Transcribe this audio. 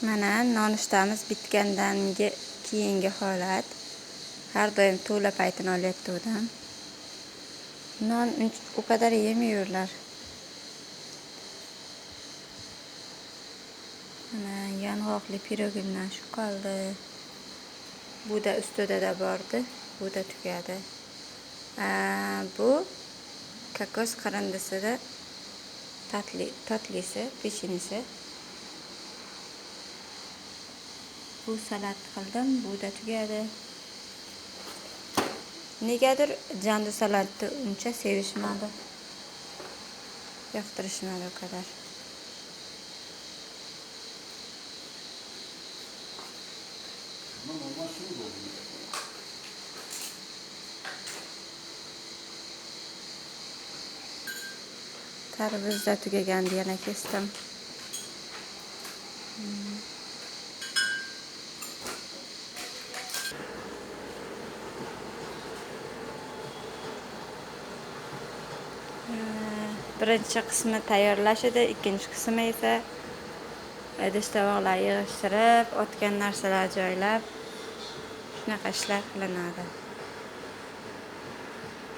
Mana nonushtamiz bitgandan keyingi holat. Har doim to'la paytini olyapti. Non o kadar yemiyorlar. Mana yong'oqli pirogimdan shu qoldi. Bu da ustida da bordi, bu da tugadi. Bu kokos qirindisida tatlisi, pechenisi. Bu salat qildim, bu da tugadi. Negadir jandu salatni uncha sevishmadi. Yoqtirishmadi o kadar. Ama normal su mu dolduruyor? Tarvuz da tugagandi, yana kesdim. Birinchi qismi tayyorlash edi, ikkinchi qismi esa idish tovoqlar yig'ishtirib, otgan narsalar joylab, shunaqa ishlar qilinadi.